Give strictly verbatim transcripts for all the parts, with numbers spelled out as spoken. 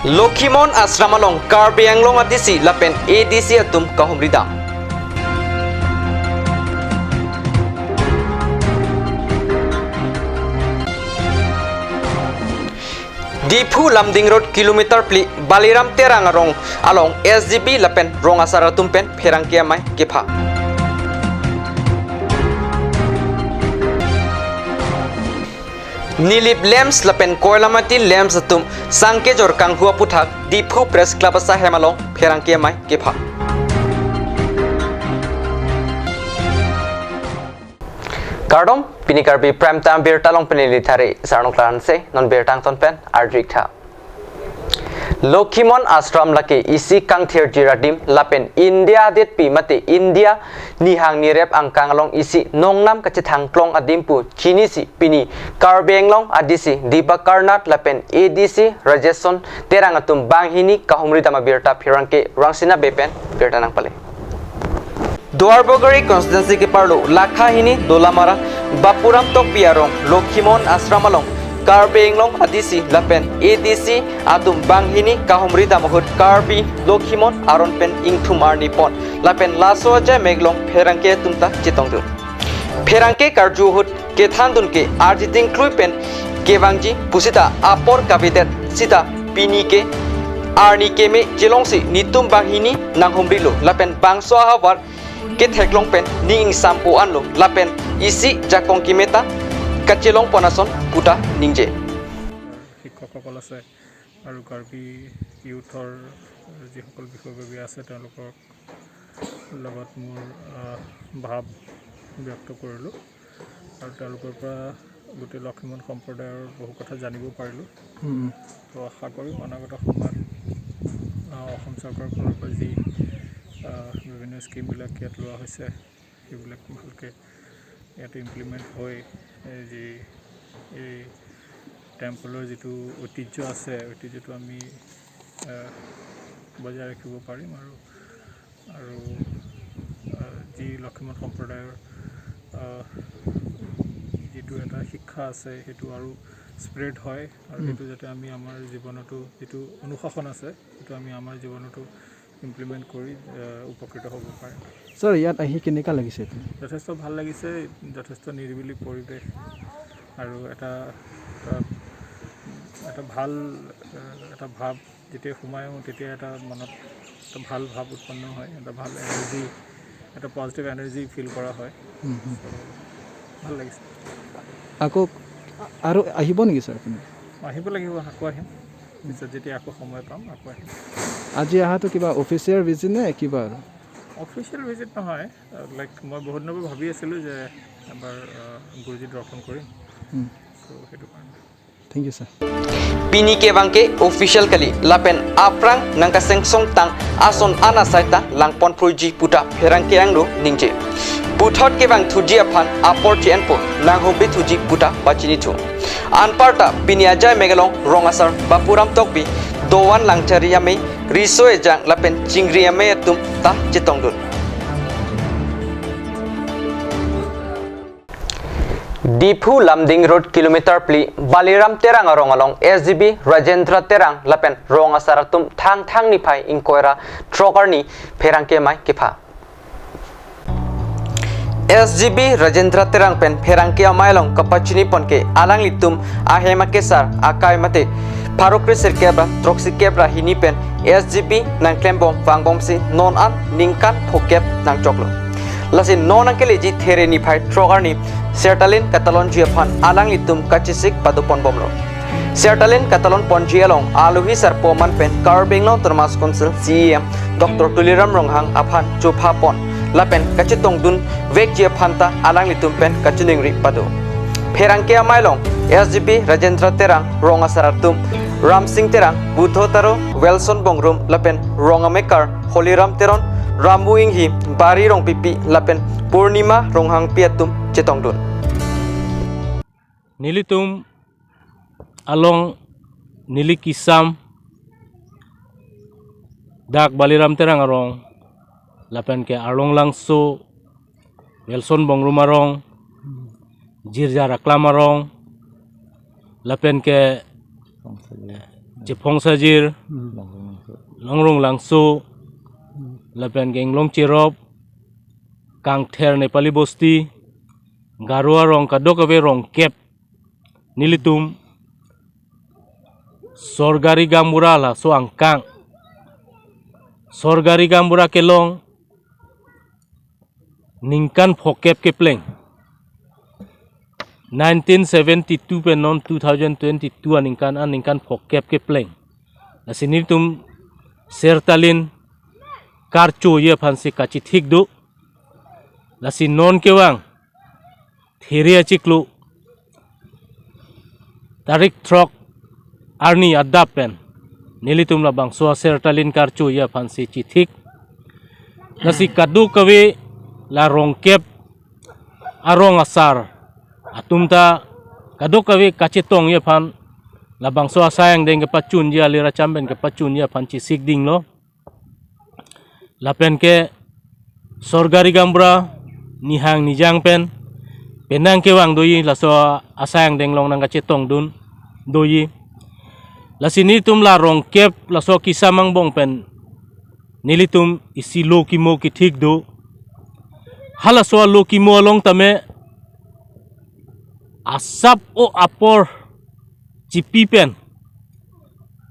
Lokhimon Ashram along Karbi Anglong A D C lapen A D C atum kahumri dam. Diphu Lumding Road kilometer phli Baliram Terang arong along S G B lapen rong asar atum pen pherangke amei kepha. Nilip lamps lapen koilamati lamps atum sangkejor kanghu aphuthak Diphu Press Club asahem along pherangke amei kepha. Kardom, pini Karbi Prime Time birta along pini lithari Sarnung Klaranse, non birta angton pen arju-ik tha. Lokhimon Ashram lake isi kangthirjir adim lapen India adetpi mate India nihang nirep angkang along isi nongnam kachethangklong adim pu chinisi pini Karbi Anglong A D C Dibakar Nath lapen A D C Rajeson Terang atum banghini kahumri dam abirta pherangke Rangsina Bey pen birta nangpale. Duarbagori constituency keparlo lakha hini Dolamara Bapuram Tokbi arong Lokhimon Ashram along Karbi Anglong A D C lapen A D C atum banghini kahumri dam ahut Karbi Lokhimon aron pen ingthum arni pon lapen laso ajai meglong pherangke atum ta chetongdun. Pherangke karju ahut kethandun ke arjiting klui pen kevangji pusita apor kavedet sita pini ke arni keme chelongsi netum banghini nanghumrilo lapen bangso ahavar ketheklong pen ning ingsam o-anlo lapen isi jakong keme ta kachelong pon ason puta ningje. শিক্ষকসকল আছে আৰু কাৰ্বি ইউথৰ যিসকল বিষয়ববীয়া আছে তেওঁলোকৰ লগত মোৰ আহ, ভাৱ ব্যক্ত কৰিলোঁ আৰু তেওঁলোকৰ পৰা গোটেই লক্ষ্মীমন সম্প্ৰদায়ৰ বহু কথা জানিব পাৰিলোঁ। তো আশা কৰিম অনাগত সময়ত আহ, অসম চৰকাৰৰ ফালৰ পৰা যি আহ, বিভিন্ন স্কিমবিলাক ইয়াত লোৱা হৈছে সেইবিলাক ভালকৈ ইয়াতে ইমপ্লিমেণ্ট হৈ এই যি এই টেম্পলৰ যিটো ঐতিহ্য আছে ঐতিহ্যটো আমি আহ, বজাই ৰাখিব পাৰিম আৰু আৰু আহ, যি লক্ষ্মীমন সম্প্ৰদায়ৰ আহ, যিটো এটা শিক্ষা আছে সেইটো আৰু স্প্ৰেড হয় আৰু সেইটো যাতে আমি আমাৰ জীৱনতো যিটো অনুশাসন আছে সেইটো আমি আমাৰ জীৱনতো ইমপ্লিমেণ্ট কৰি আহ, উপকৃত হ'ব পাৰিম। ছাৰ, ইয়াত আহি কেনেকা লাগিছে আপুনি? যথেষ্ট ভাল লাগিছে। যথেষ্ট নিৰিবিলি পৰিৱেশ আৰু এটা এটা, এটা ভাল আহ, এটা ভাৱ যেতিয়া সোমাই আহোঁ তেতিয়া এটা মনত এটা ভাল ভাৱ উৎপন্ন হয়। এটা ভাল এনাৰ্জি, এটা পজিটিভ এনাৰ্জি ফিল কৰা হয়। হুম, হুম। ভাল লাগিছে। আকৌ আৰু আহিব নেকি ছাৰ আপুনি? আহিব লাগিব, আকৌ আহিম পিছত যেতিয়া আকৌ সময় পাম আকৌ আহিম। আজি অহাটো কিবা অফিচিয়েল ভিজিট নে কিবা আৰু? অফিচিয়েল ভিজিট নহয়, লাইক মই বহুত দিনৰ পৰা ভাবি আছিলোঁ যে এবাৰ আহ, গুৰুজী দৰ্শন কৰিম। হুম। চ' সেইটো কাৰণে। Thank you, sir. Pini kevang ke official kali lapen aphrang nangkasengsong tang ason ana saita langpon phruji puta pherangke angno ningje. Puthot kevang thuji aphan apor chi-enpo nanghumri thuji puta pachini thu. Anparta pini ajai megalong rong asar Bapuram Tokbi dovan langchari amei riso ejang lapen chingri amei atum ta chetongdun. Diphu Lumding Road kilometer phli Baliram Terang arong along S G B Rajendra Terang lapen rong asar atum thang thang niphai ingkoi ra throk arni pherangke amei kepha. S G B Rajendra Terang pen pherangke amei along kapachini pon ke alanglitum ahem akesar akai mate pharo kresirkep ra throksikep ra hini pen S G B nangklembom vangbomsi non an ningkan phokep nangchoklo. Lasi non nangkeleji there niphai throk arni Sertalin katalonji aphan alanglitum kachesik padoponbomlo. Sertalin katalon ponji along alohi sarpo aman pen Karbi Anglong Autonomous Council C E M Doctor Tuliram Ronghang aphan chopha pon lapen kachetongdun vekji aphan ta alanglitum pen kachiningri pado. Pherangke amei along S G B Rajendra Terang, rong asar atum Ramsing Terang, Budho Taro, Wilson Bongrum lapen rong amekar Holiram Teron, Ramu Inghi, Bari Rongpipi lapen Purnima Ronghangpi atum chetongdun. Nelitum along neli kisam dak Baliram Terang arong lapen ke Arlong Langso, Wilson Bongrum arong, Jirjar Aklam arong, lapen ke Chephong Sajir, Longrung Langso, lapen ke Inglong Cherop, Kangther Nepali Bosti, Garo arong kadokave rong kep, nelitum sorkari gaonbura laso angkang, sorkari gaonbura kelong ningkan phokep kepleng, nineteen seventy-two pen non two thousand twenty-two aningkan, aningkan phokep kepleng. Lasi nelitum Sertalin karchoji aphansi kachithik do. Lasi non kevang There achiklo tarik throk arni adap pen nelitum labangso Sertalin karchoji aphansi chithik. Lasi kadokave la rong kep arong asar atum ta kadokave kachetongji aphan labangso asai angdeng kepachunji, alir acham pen kepachunji aphan chesik dinglo. Lapen ke sorkari gaonbura nihang nijang pen penang kevang doji, laso asai angdeng along nangkachetongdun doji. Lasi nelitum la rong kep laso kisam angbong pen nelitum isi lo kimo kithik do. Halaso lo kimo along tame asap o apor chipi pen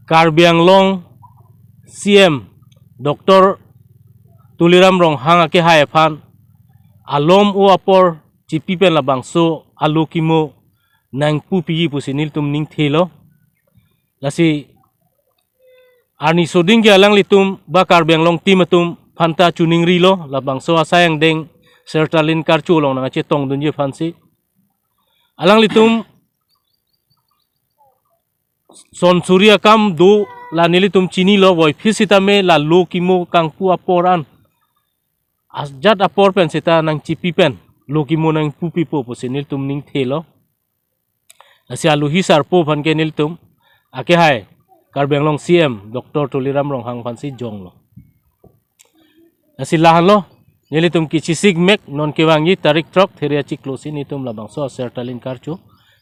Karbi Anglong C M Doctor Tuliram Ronghang akehai aphan alom o apor chipi pen labangso alo kimo nangpupiji pusi nelitum ningthelo. Lasi arni soding ke alanglitum ba Karbi Anglong team atum aphanta chuningrilo, labangso asai angdeng Sertalin karcho along nangkachetongdunji aphansi. Alanglitum sonsuri akam do, la nelitum chinilo, voiphit sitame la lo kimo kangpu apor an, ajat apor pen seta nangchipi pen lo kimo nangpupipo pusi nelitum ningthelo. Lasi alohi sarpo aphan ke nelitum akehai Karbi Anglong C M Doctor Tuliram Ronghang aphansi jonglo. Lasi lahenlo, nelitum kechesik mek non kevangji tarik throk There achiklo si nelitum labangso Sertalin karcho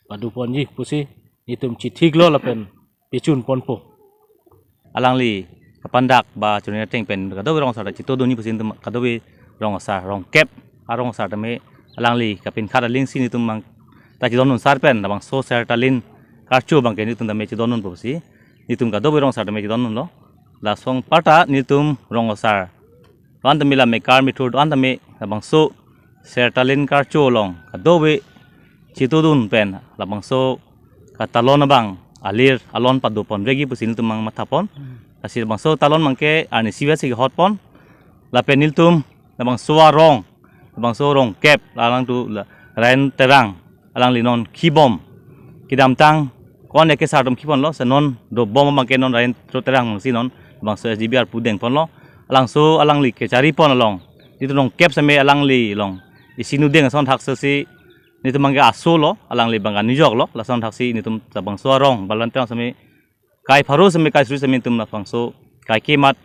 padoponji pusi nelitum chithiklo lapen pechunponpo. Alangli kapandak ba chuning ateng pen kadokave rong asar ta chetongdunji pusi nelitum kadokave rong asar rong kep arong asar tame alangli kapinkhat aling si nelitum mang ta chetongdun sar pen labangso Sertalin karcho abangke nelitum tame chetongdunpo pusi nelitum kadokave rong asar tame chetongdunlo. Lason parta nelitum rong asar do-an tame, la mekar methur do-an tame labangso Sertalin karcho along kadokave chetongdun pen labangso katalon abang alir alon padoponvekji pusi nelitum mang mathapon. Lasi labangso talon abangke arnisi vet si kehotpon. Lapen nelitum labangso arong, labangso rong kep, la alangtum la Rain Terang, alangli non khibom. Kedamtang ko-an ya kesar atum khiponlo, si non dobom abangke non Rain Terang si non labangso S D B R pu dengponlo. Alangso alangli kecharipon along, nelitum rong kep seme alangli along isi nudeng ason thaksi nelitum abangke asolo, alangli abangke anijoklo, lason thaksi nelitum labangso arong ba Rain Terang seme kai pharo seme kai suri seme nelitum labangso kai kemat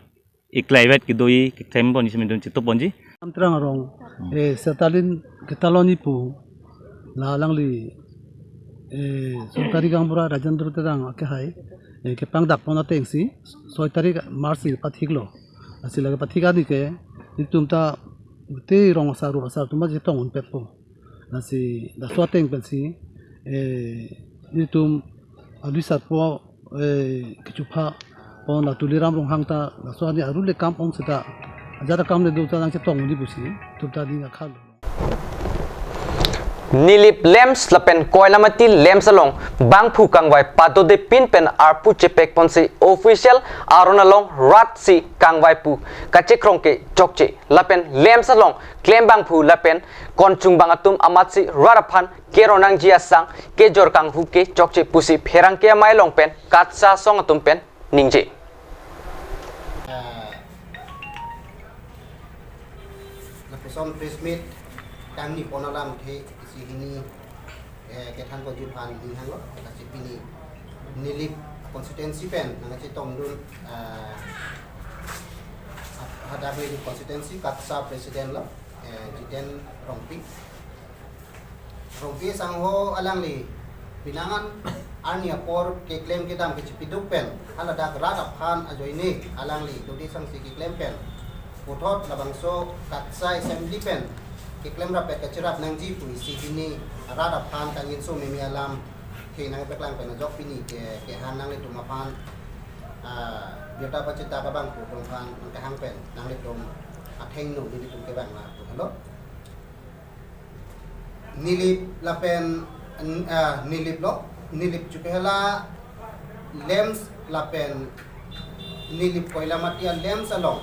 iklaivet kedoji keklemponji seme nelitum chetoponji. Ram Terang arong, eh, Sertalin ketalonji pu la alangli, eh, sorkari gaonbura Rajendra Terang akehai, eh, kepangdakpon atengsi soi tarik March si pathiklo. Lasi lake pathik ani ke nelitum ta te rong asar ru asar atum chetong unpetpo. Lasi laso ateng pensi, eh, nelitum alohi sarpo, eh, kechophapon la Tuliram Ronghang ta laso ani arule kam ong seta ajat akam le do ta nangchetongji pusi nelitum ta ning akhal. Nilip lamps lapen Koilamati lamps along bangphu kangvai padodepin pen arpu chepekponsi official aron along rat si kangvai pu kachekrong ke chokche lapen lamps along klem bangphu lapen konchung bang atum amatsi rat aphan keronangji asang kejor kanghu ke chokche pusi pherangke amei along pen katsa asong atum pen ningje. Ah, lapuson press meet kangni pon alamthe isi hini, eh, kethan ko juphan ninghanglo, kasi pini Nilip constituency pen nangchetongdun, ah, hadak Nilip constituency katsa president lo, eh, Jiten Rongpi. Rongpi sangho alangli pinangan Arni apor keklem kedam kechipiduk pen haladak rat aphan ajoine alangli dodi sangsi keklem pen puthot labangso KATSA assembly pen keklem rapet kachirap nangji pu isi pini rat aphan kangjinso meme alam ke nangpeklang pen ajok pini ke kehang nanglitum aphan, ah, birta pachethak abang pu atum aphan nangkehang pen nanglitum athengno nelitum kevang la pu helo. Nilip lapen, ah, Nilip lo, Nilip Chokihola LAMPS lapen Nilip Koilamati LAMPS along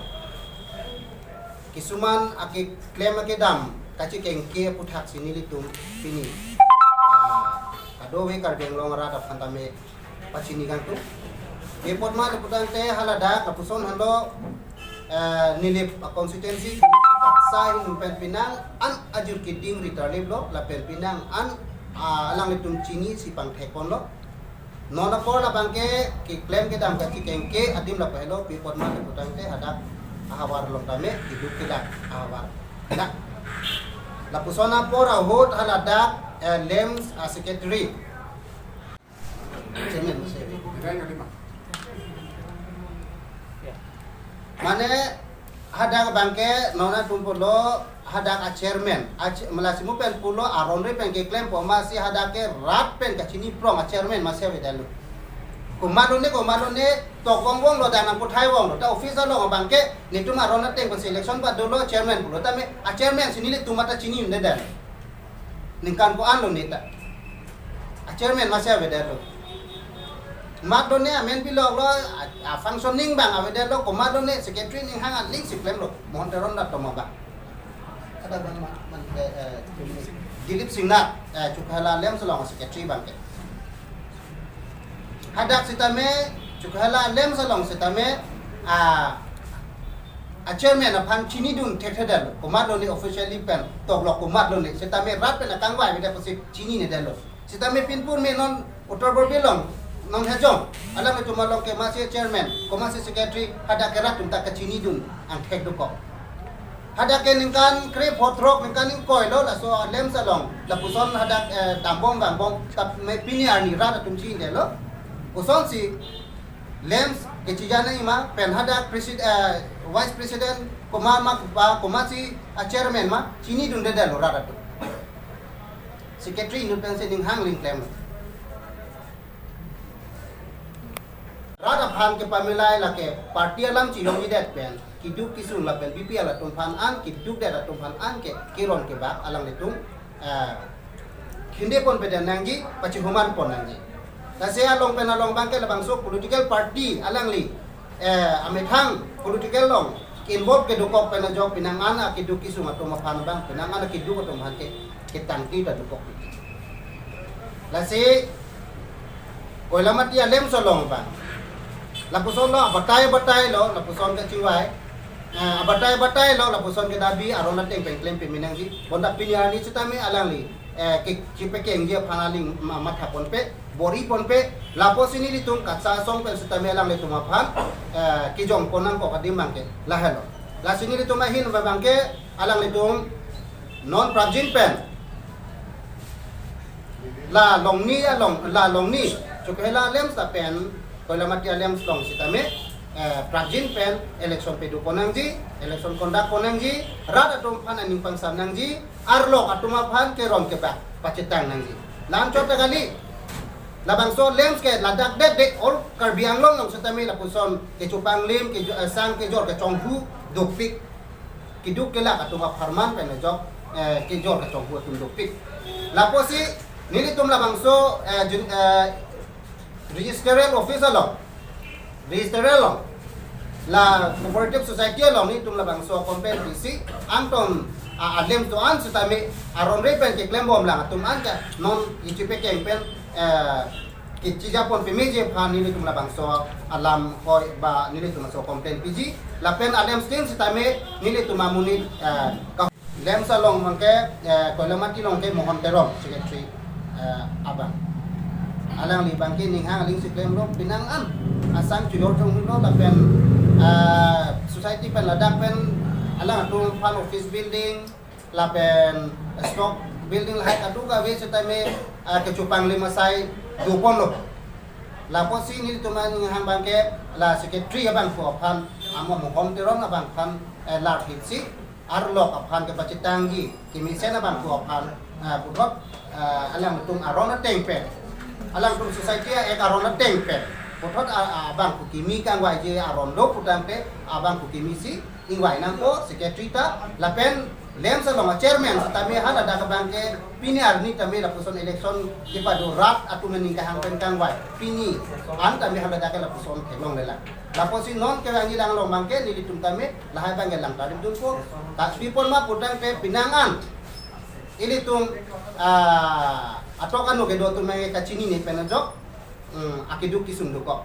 kisuman akeklem akedam kachekengke aputhaksi nelitum pini, ah, kadokave Karbi Anglong arat aphan tame pachini kangtung. Pi apot ma pu tangte haladak lapuson henlo, eh, Nilip a constituency KATSA ahin pen penang an ajir keding ritarlip lo lapen penang an, ah, alanglitum chinisi pangthek ponlo. Non apor labangke keklem kedam kachekengke adim lapu helo, pi apot ma pu tangte hadak ahavar along tame keduk kelak ahavar. Dak lapuson apor ahut haladak, eh, LAMPS a secretary. Chairman, Chairman. Mane hadak abangke nona tum pulo hadak a chairman, a ch-, malasi mo pen pulo aron re pen keklem po masi hadak ke rat pen kachini prong a chairman masi avedetlo. Komatlo ne, komatlo ne, tok wong wong lo dan nangputhai wong lo. Ta office along abangke netum aron ateng pensi election ba dolo chairman pulo. Tame a chairman si nelitum ta chini un'edetlo. Ningkan ko-an lo ne ta. A chairman masi avedetlo. Matlo ne amen piloklo, a, a functioning abang avedetlo, komatlo ne secretary ninghang aling si klemlo, Mohon Teron atum abang. Ada abang man, man, eh, eh, Dilip Singnar, eh, Chokihola LAMPS along secretary abangke. Hadak sitame, Chokihola LAMPS along sitame, ah, a chairman aphan chinidun thekthedetlo, komatlo ne officially pen toklo komatlo ne, sitame rat pen akangvai avedet pusi chininedetlo. Sitame pinpur me non Uttar Borbil along, non Hejong, alanglitum along ke masi chairman, komatsi secretary, hadak ke rat atum ta kachinidun angthek dokok. Hadak ke ningkan kre-pho throk, ningkan ingkoi lo, laso LAMPS along lapuson hadak, eh, dambom vangbom, tame pini arni rat atum chinidetlo. Kosonsi LAMPS kechija nangji ma, pen hadak presid-, eh, vice president komat ma ba komatsi a chairman ma chinidundedetlo rat atum. Secretary inut pensi ninghang aling klem. Rat aphan kepamilai lake party alam chiyongjidet pen keduk kesung lapen BPL atum aphan an, kedukdet atum aphan an ke keron kebak alanglitum, eh, khinde ponpedet nangji, pachihuman pon nangji. Lasi along pen along abangke labangso political party alangli, eh, amethang political along involve kedokok pen ajok penang an akeduk kesung atum aphan abang, penang an akeduk atum aphan ke ketangte ta dokok. Lasi Koilamati a-LAMPS along abang, lapuson lo abatai abatai lo, lapuson kachingvai, eh, abatai abatai lo, lapuson kedabi aron ateng pen klem peme nangji. Bonta pini arni sitame alangli, eh, ke chipekengji aphan aling ma-, matha ponpe, bor-i ponpe, lapusi nelitum KATSA asong pen sitame alanglitum aphan, eh, kejong pon nangkok adim abangke lahelo. Lasi nelitum ahin abangke alanglitum non prapjin pen la Longni along, la Longni, Chokihola LAMPS lapen Koilamati a-LAMPS along sitame, eh, prapjin pen election pedo pon nangji, election conduct pon nangji, rat atum aphan aning pangsam nangji, arlok atum aphan keron kebak pachetang nangji. La-anchot ta kali, labangso LAMPS ke ladak det de, all Karbi Anglong along sitame lapuson kechupanglim, kejo-, eh, sang kejor kechonghu dopik, keduk kelak atum apharman pen ajok, eh, kejor kechonghu atum dopik. Lapusi nelitum labangso, eh, jun-, eh, registrar office along, registrar along, la cooperative society along nelitum labangso complaint pisi, angton a, a-LAMPS do-an sitame aron re pen keklembom lang atum an ke non ichipekeng pen, eh, kechija pon pemeji aphan nelitum labangso alam hoi ba nelitum laso complaint piji. Lapen a-LAMPS tin sitame nelitum amonit, eh, ka-, LAMPS along abangke, eh, Koilamati along ke Mohon Teron secretary, eh, abang. Alangli abangke ninghang aling si klemlo, penang an asang chujor chonghulo lapen, eh, society pen ladak pen alanglitum aphan office building lapen stock building lahai kadokave sitame, ah, kechupanglim asai do ponlo. Lapusi nelitum aning hang abangke la secretary abangphu aphan, amo Mohom Teron abangphan, eh, larphitsi, arlok aphan kepachitangji, kemesen abangphu aphan, ah, puthot, ah, alangtum aron ateng pen, alangtum society a-ek aron ateng pen, puthot, ah, ah, abangphu kimi kangvaiji aron lo putangte, abangphu kimisi ingvai nangpo secretary ta, lapen LAMPS along a-chairman sitame haladak abangke pini arni tame lapuson election kepado rat atum aning kehang pen kangvai. Pini an tame haladak ke lapuson theklonglelang. Lapusi non kevangji lang along abangke nelitum tame lahai abangke lang tarim dunpo. Ka pipon ma putangte penang an ilitum, ah, atok anu kedo atum abangke kachinine pen ajok, mm, akeduk kesung dokok.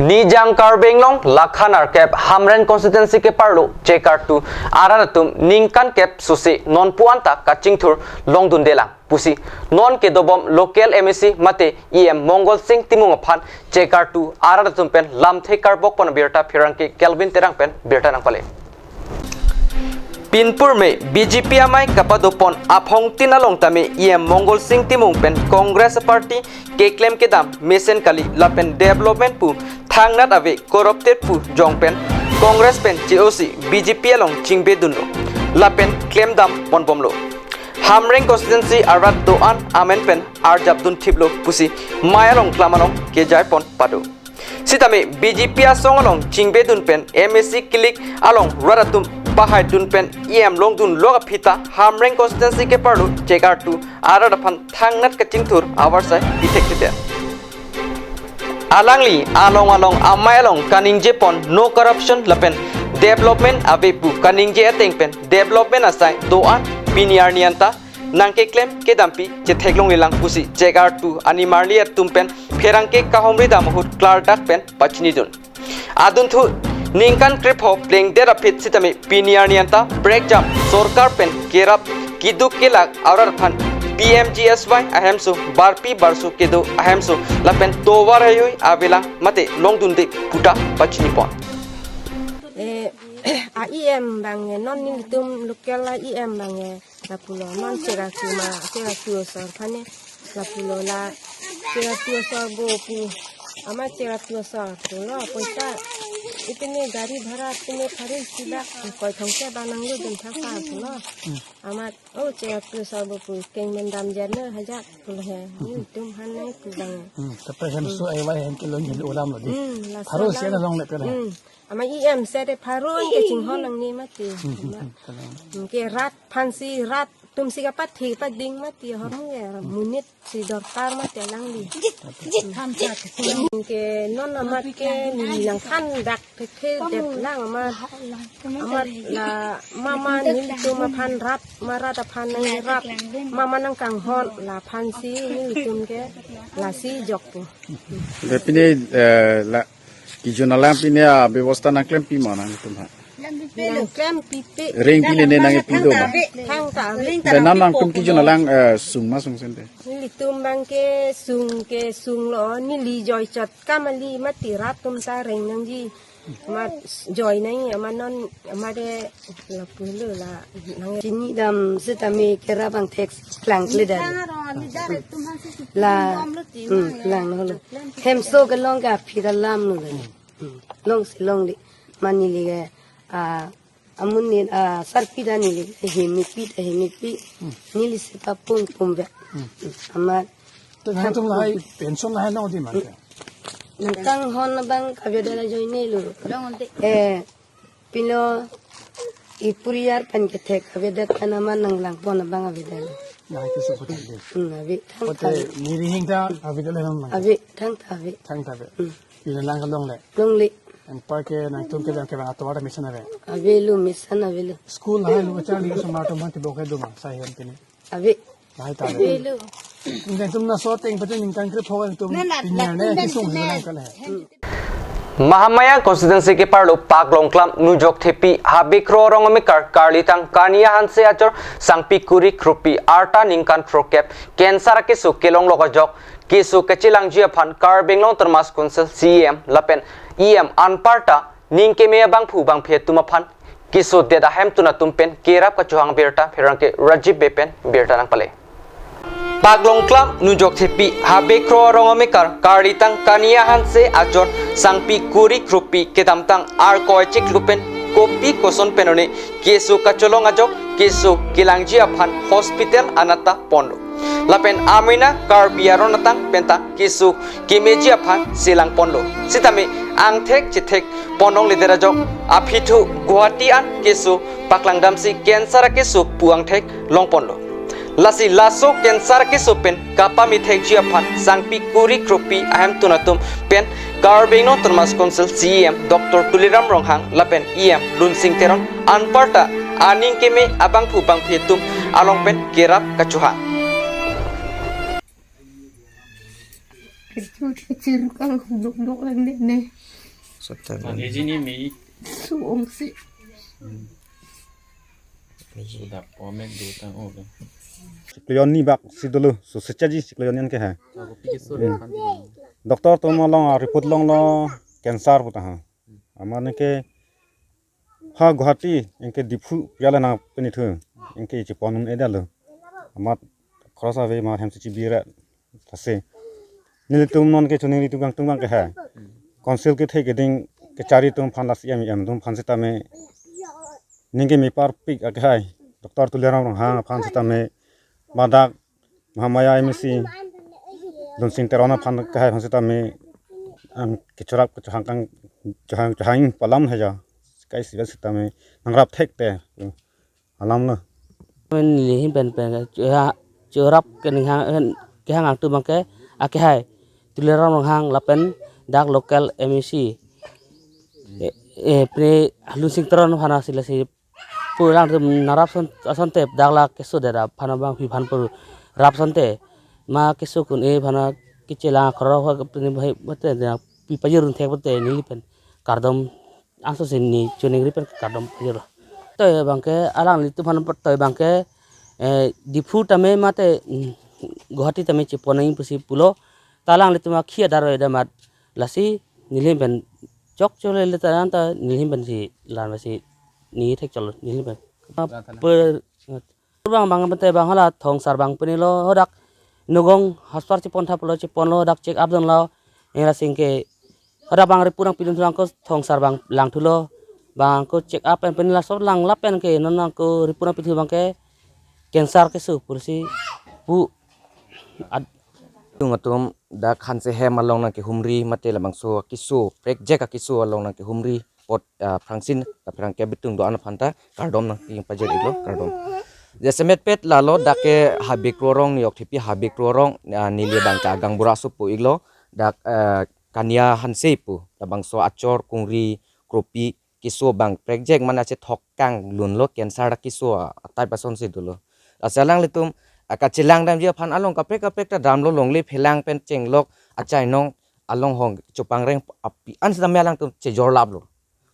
Nijang Karbi Anglong lakhan arkep Hamren constituency keparlo Chekartu arat atum ningkan kep sose nonpu anta kachingthur longdundelang pusi non kedobom local M A C mate E M Mongol Sing Timung aphan Chekartu arat atum pen lamthe karbok pon abirta pherangke Kelvin Terang pen birta nangpale. Pinpur me B J P amei kapadopon aphongtin along tame E M Mongol Sing Timung pen Congress party keklem kedam mesen kali lapen development pu thangnat ave, corrupted pu jong pen Congress pen che-osi B J P along chingbedunlo lapen klemdam ponbomlo. Hamren constituency arat do-an amen pen arjapdun thiplo pusi mei along klam along kejai pon pado. Sitame B J P asong along chingbedun pen M A C kilik along rat atum pahaidun pen E M longdunlok aphi ta Hamren constituency keparlo Chekartu arat aphan thangnat kachingthur avarsai pithekthedet. Alangli along along amei along kaningje pon no corruption lapen development ave pu kaningje ateng pen development asai do-an pini arni anta nangkeklem kedampi chetheklonglelang pusi Chekartu animarli atum pen pherangke kahumri dam ahut klardak pen pachinidun. Adunthu ningkan krepho plengdet aphi sitame pini arni anta brekjam sorkar pen kerap keduk kelak arat aphan P M G S Y ahemso barpi barso kedo ahemso lapen tovar heihui avelang mate longdunde puta pachinipon. Eh, a E M abang, eh, non nelitum local a E M abang, eh, lapulo non Chekartu ma, Chekartu asor aphan ne lapulo la, Chekartu asor bo pu, amat Chekartu asor pulo, poisa itine gari bhara itine pharo isi lakh, koi thongse ba nangludun thakthak pulo. Hmm. Amat, oh, Chekartu asor bo pu kengmen damjat ne hajat pulo he. Hmm. Nelitum aphan nangpu abang. Hmm. Tapi hemso, hmm, A Y hem kelongji olam lo di. Hmm, laso pharo isi alam. Nang longle pera. Hmm. Amat E M seta pharo ke chinghon nangne mati. Hmm, hmm, hmm, kalang. Hmm, ke rat aphansi, rat atumsi kapathe pading mati, hormu ya, monit si dorkar mati alangli. Hmm, ke non amat ke neli nangthandak thekthedet lang amat. Amat la mama nelitum aphan rat, ma rat aphan nangrap, mama nangkanghon la aphansi nelitum ke lasi jokpo. Dei pini, eh, la kejun alam pini abebosta nangklempi ma nangtum ha? Nangklempipe. Rengpi le ne nangpi do ma? Thangta ave. Dei nangtum kejun alam, eh, sung ma sungsen dei? Nelitum abang ke sung ke sunglo, neli joi chot kamali mati rat atum ta reng nangji. Amat joi nangji, amat non, amat de lapulo la nang chinidam sitame kerap abang thek klangkledet. La, hmm, klanglo. Hemso kelong ke aphi ta lamlo. Hmm, longsi longle. Mane neli ke, ah, amonit, ah, sarpi ta neli ke hemipi ta hemipi. Hmm. Neli si papum pum ve. Hmm. Amat. To nangtum lahai pension lahai long di ma ke? Nangkanghon abang kavedet ajoine lo. Long ante. Eh, pilo ipuriar pen kethek avedet kan amat nanglangpon abang avedet. Nang ke supu tadi. Hmm, ave. Thang, pote thang. Neli hing ta avedet le nang. Ave, thangta ave. Thangta ave. Hmm. Pini lang kelongle. Longle. Anparke nangtum ke jam ke bang atovar mesen ave. Avelo, mesen avelo. School hai lo kacharli osomar atum aphan kebok kedo ma, sai hem pini. Ave. Lahai ta ave. Avelo. Nangtum laso ateng pete ningkan krepho nangtum. Na, na, pini na, arni na, kesung na, hilang kali. Mahamaya constituency keparlo Paklongklam Nujokthepi Habikro Rongomekar Karlitang Kania Hanse achor Sangpi Kuri Kropi arta ningkan throkep cancer keso kelonglok ajok keso kachelangji aphan Karbi Anglong Autonomous Council C E M lapen E M anparta ning keme abangphu bangphi atum aphan kesodet ahemtun atum pen kerap kachohang birta pherangke Rajib Bey pen birta nangpale. Paklongklam Nujokthepi Habe Kro arong amekar karlitang Kania Hanse ajor Sangpi Kuri Kropi kedamtang arkoi chiklo pen kopi koson pen one keso kacholong ajok keso kelangji aphan hospital anat ta ponlo. Lapen amena Karbi aron atang penta keso kemeji aphan selang ponlo. Sitame angthek chethek pon longle det ajok aphi thu Guwahati an keso paklangdamsi cancer akeso pu angthek long ponlo. Lasi laso cancer akeso pen kapamethekji aphan Sangpi Kuri Kropi ahemtun atum pen Karbi Anglong Autonomous Council C E M Doctor Tuliram Ronghang lapen E M Lunsing Teron anparta aning keme abangphu bangphi atum along pen kerap kachohang. Kecil kecil kan dok dok lang ne ne. Sabta Ang ejini mi suong si. Sudah pomek dutang o. Chiklo hini bak si dolo, so sechaji chiklo hini ke hai. Aku pikir sudah Hmm. kan. Doktor atum along report longlo cancer pu ta ha. Amat anke ha Guwahati anke Diphu piala na penithu anke chepon un edalo. Amat cross ave ma hem si chibira. Lasi nelitum non ke choningri tu kangtung bang ke hai. Council kethe keding kechari atum aphan lasi em em atum aphan sitame ning keme parpik ake hai. Doctor Tuliram Ronghang aphan sitame badak Mahamaya M A C Lunsing Teron aphan ke hai aphan sitame ang kechorap kechohang kang chohang chohang palam haja. Kai siva sitame nangrap thek te alam lo. Neli ahin pen pen chorap kening hang kehang atum bang ke ake hai Tuliram Ronghang lapen dak local M A C. Eh, eh, pre Lunsing Teron aphan si lasi pu lang tum narap son asonte dak la keso dera aphan bangphi aphan pu rap asonte ma keso kun-e aphan kechelang khoro ho ke pini bhai bate dak pi pajirun thek bate neli pen kardom angso si neli choningri pen kardom pajirlo. Toi bang ke alanglitum aphan toi bang ke eh, Diphu tame mate mm, Guwahati tame chepon nangji pusi pulo ta alanglitum akhi adar oi damat lasi neli ahin pen chok chole le ta ta neli ahin pen si lan si ni thek chol neli ahin pen. Per bang bang pente bang hala Thongsar bang pini lo hodak Nugong hospital chepon thap lo chepon lo hodak check up dun lo. Engra sing ke hodak bang report nangpidun thulang ko Thongsar bang lang thulo. Bang ko check up pen pini laso lang lap pen ke non nang ko report nangpidun bang ke cancer keso pusi pu ad- Tung atum dak Hanse hem along nangkehumri mate labangso akeso prekjak akeso along nangkehumri apot ah, phrangsin ta phrang ke bitung do-an aphan ta kardom nangpipajir iklo kardom. Jasemet pet lalo dak ke Habe Kro arong Nujokthepi Habe Kro arong ah, neli bang ke agang bura supu iklo dak ah, Kania Hanse pu labangso achor kungri kropi keso bang prekjak mana chethok kang lunlo cancer dak keso atai pason si dolo. Lasi alanglitum ah, kachelang damji aphan along kaprek kaprek ta damlo longle phelang pen chenglok achainong along hong chopangreng api an sitame alangtum chejor laplo.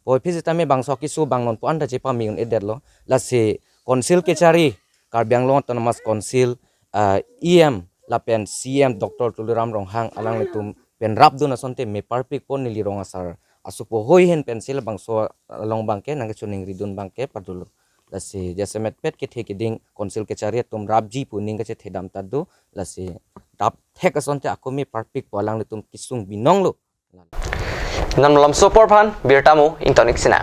Poi phi sitame bangso keso bang non pu an ta chepame un-edetlo. Lasi Council kechari Karbi Anglong Autonomous Council ah, E M lapen C M Doctor Tuliram Ronghang alanglitum pen rapdun asonte me parpik pon neli rong asar asupo hoi hen pensi labangso along bang ke nangkechoningri dun bang ke padolo. Lasi jasemet pet kethe keding Council kechari atum rapji pu ning kachethe dam ta do lasi rap thek asonte ako me parpik po alanglitum kesung binong lo. Non malomso apor aphan birta mo ingtonik sina.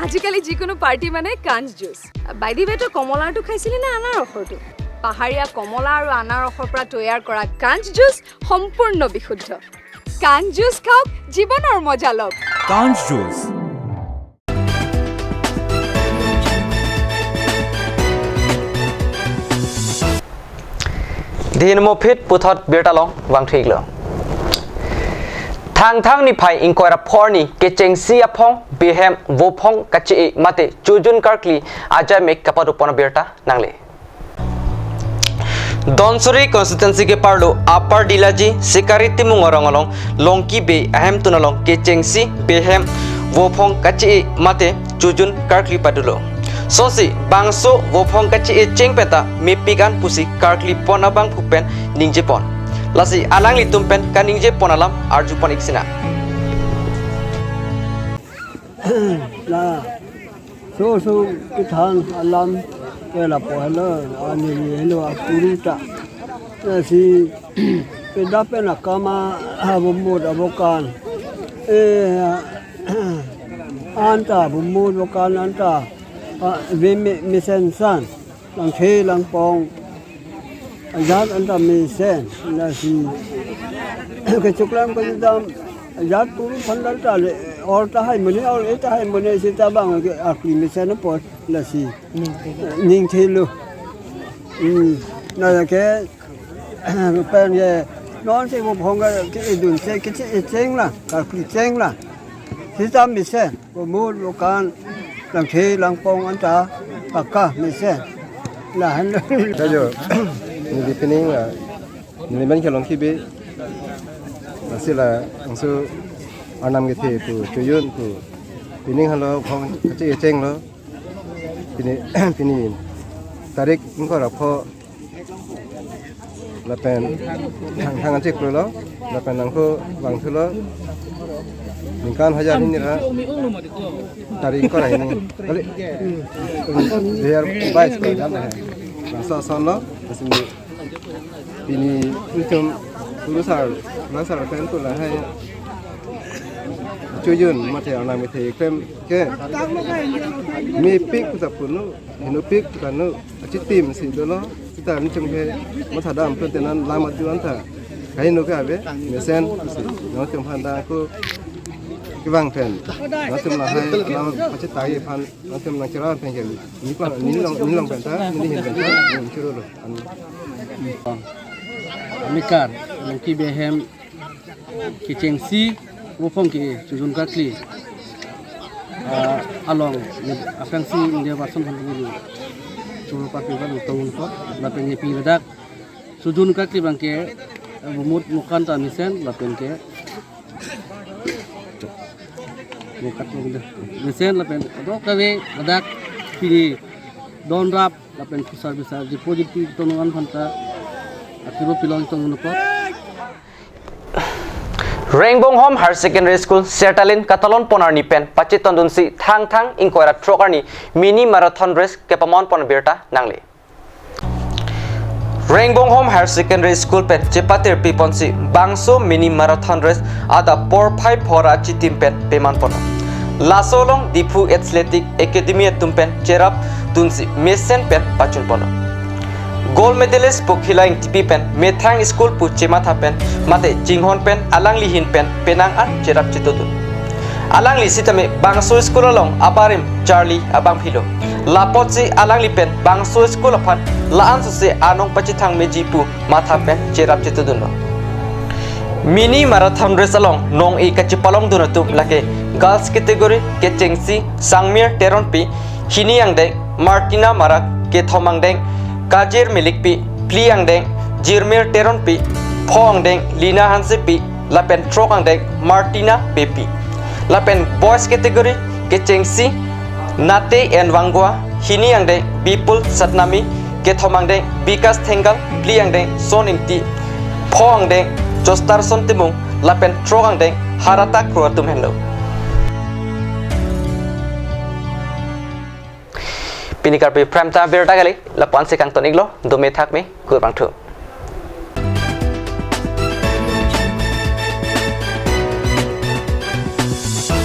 আজিকালি যিকোনো পাৰ্টি মানে কাঞ্চ juice. By the ৱে, তই কমলাৰটো খাইছিলি নে আনাৰসৰটো? পাহাৰীয়া কমলা আৰু আনাৰসৰ পৰা তৈয়াৰ কৰা কাঞ্চ জুচ সম্পূৰ্ণ বিশুদ্ধ। কাঞ্চ জুচ খাওক, জীৱনৰ মজা লওক। কাঞ্চ juice. Dei mo phit puthot birta along vangthu iklo. Thangthang niphai ingkoi ra pho arni kechengsi aphong behem vophong kache-e mate chojun karkli ajai mek kapado pon abirta nangle. Dhansiri constituency keparlo Upper Dilaji Sikari Timung arong along Longki Bey ahemtun along kechengsi behem vophong kache-e mate chojun karkli padolo. Sonsi bangso vophong kache-e cheng penta mepik an pusi karkli pon abangphu pen ningje pon. Lasi alanglitum pen kaningje pon alam arju pon ik sina. La So so kethan alam ke lapu helo, ani helo apuru ta. Lasi peda pen akam abumut abokan. Eh, anta abumut abokan anta, ah, ve me, mesen san. Langthe langpong. Ajat anta mesen. Lasi kechoklam kechedam. Ajat puru phandal ta le. Or tahai mene, or e tahai mene seta bang ke akli mesen apot. Lasi ning thelo. Hmm. Lake pen ke non si bo phong ke idun si kisi cheng la, akli cheng la. Seta mesen, bumut abokan, langthe langpong anta paka mesen. Lahenlo. Tajo, neli pining la, neli men ke Longkibe. Lasi labangso Arnam kethe pu, chojun pu. Pining halo phong kachechenglo. Pini, pini tarik ingkoi ra pho lapen thang thang ancheklo, lapen nangko vangthulo. Ningkan hajar hini ra tarik ingkoi ra hini. Kali. Dua ribu baik sekolah jam hai. Bangso asonlo, lasi pini itum kurusar, kurusar pen tu lahai chojun mate Arnam kethe klem ke mepik puta punu, henopik puta nu, achitim si dolo, seta nichum ke mathadam pun tenan lam adu anta. Kaheno ke ave, mesen si, nangtum aphan ta ako kevang pen. Nangtum lahai alam pachethang aphan, nangtum nangcherap pen ke. Ni pa, ni long, ni long pen ta, ni hin pen ta, ni churu lo. An. Amekar, Longkibe ahem kechengsi, vo phong ke chojun kakli, ah, along, aphrangsi India Varson aphan pini choro parpik abang tong unkot, lapen ke pini ladak chojun kakli abang ke, eh, bumut abokan ta mesen, lapen ke Mokat lo gitu. Mesen lapen kadokave ladak pini donrap lapen kusar bisar deposit pi tonongan phanta akiro pilong tong unkot. Rengbonghom Higher Secondary School Sertalin katalon pon arni pen pachetondunsi thang thang ingkoi ra throk arni mini marathon race kepamon pon birta nangle. Rengbonghom Higher Secondary School pen chepatir piponsi bangso mini marathon race adap porphai phor achitim pen peman ponlo. Laso along Diphu Athletic Academy atum pen cherap dunsi mesen pen pachun ponlo. Gold medalist Pokhila Engtipi pen methang school pu chematha pen mate chinghon pen alangli ahin pen penang an cherap chetodun. Alangli sitame bangso school along abarim charli abang philo. Lapotsi alangli pen bangso school aphan la-an sose anong pachethang meji pu matha pen cherap chetodunlo. Mini marathon race along nong-e kachepalongdun atum lake girls category kechengsi Sangmir Teronpi, hini angdeng Martina Marak, kethom angdeng Kajir Milikpi, phli angdeng Jirmir Teronpi, pho angdeng Lina Hansepi, lapen throk angdeng Martina Beypi. Lapen boys category kechengsi Nate N Wangwa, hini angdeng Bipul Satnami, kethom angdeng Bikas Thengal, phli angdeng Son Ingti, pho angdeng Jostarson Timung, lapen throk angdeng Harata Kro atum henlo. Pini karpi prime time birta kali, lapu-ansi kangton iklo, dome thakme, kurvangthu.